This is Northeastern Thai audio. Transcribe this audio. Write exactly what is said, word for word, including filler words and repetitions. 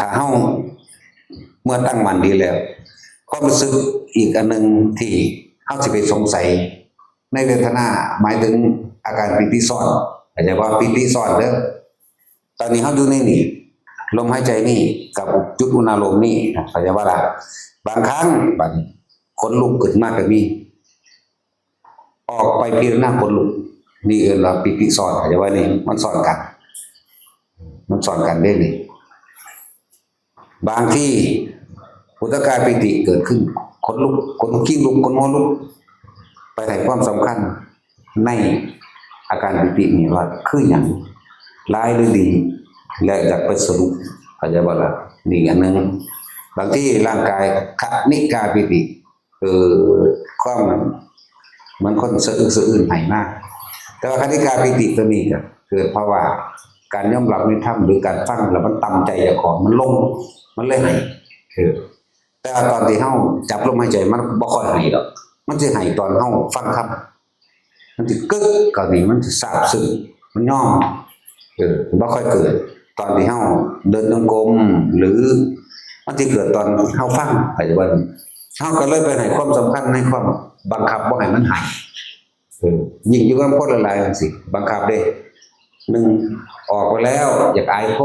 ถ้าเฮาเมื่อตั้งมั่นดีแล้ว ความรู้สึกอีกอันหนึ่งที่เฮาสิไปสงสัยในเวทนา หมายถึงอาการปีติซ้อน เข้าใจว่าปีติซ้อนเด้อ ตอนนี้เฮาอยู่ในนี่ ลมหายใจนี่กับจุดอุณาโลมนี่ เข้าใจว่าล่ะ บางครั้งบัดขนลุกขึ้นมาก็มี ออกไปพิจารณาขนลุก นี่เอิ้นว่าปีติซ้อน เข้าใจว่านี่มันซ้อนกัน มันซ้อนกันเด้นี่ บางทีอุทกาปีติเกิดขึ้น ขนลุก ขนคิงลุก ขนหัวลุก ไปให้ความสำคัญในอาการปีตินี่ว่าคือหยัง ร้ายหรือดี และอยากไปสรุป เข้าใจบ่ล่ะ นี่อันหนึ่ง บางทีร่างกายคณิกาปีติ เออ ความเหมือนคนสะอึกสะอื้นให้มาก แต่ว่าคณิกาปีติตัวนี้ก็เกิดเพราะว่าการยอมรับในธรรมหรือการฟังแล้วมันต่ำใจเจ้าของมันลง มันเลยให้ เออ แต่ว่าตอนที่เฮาจับลมหายใจมันบ่ค่อยให้ดอก มันสิให้ตอนเฮาฟังธรรม มันสิกึก ก็นี่มันสิซาบซึ้ง มันยอม เออ บ่ค่อยเกิดตอนที่เฮาเดินจงกรม หรือมันสิเกิดตอนเฮาฟัง เข้าใจบ่ เฮาก็เลยไปให้ความสำคัญในความบังคับบ่ให้มันให้ เออ ยิ่งอยู่กับคนหลายๆจังซี่ บังคับเด้ หนึ่ง ออกไปแล้วอยากอายค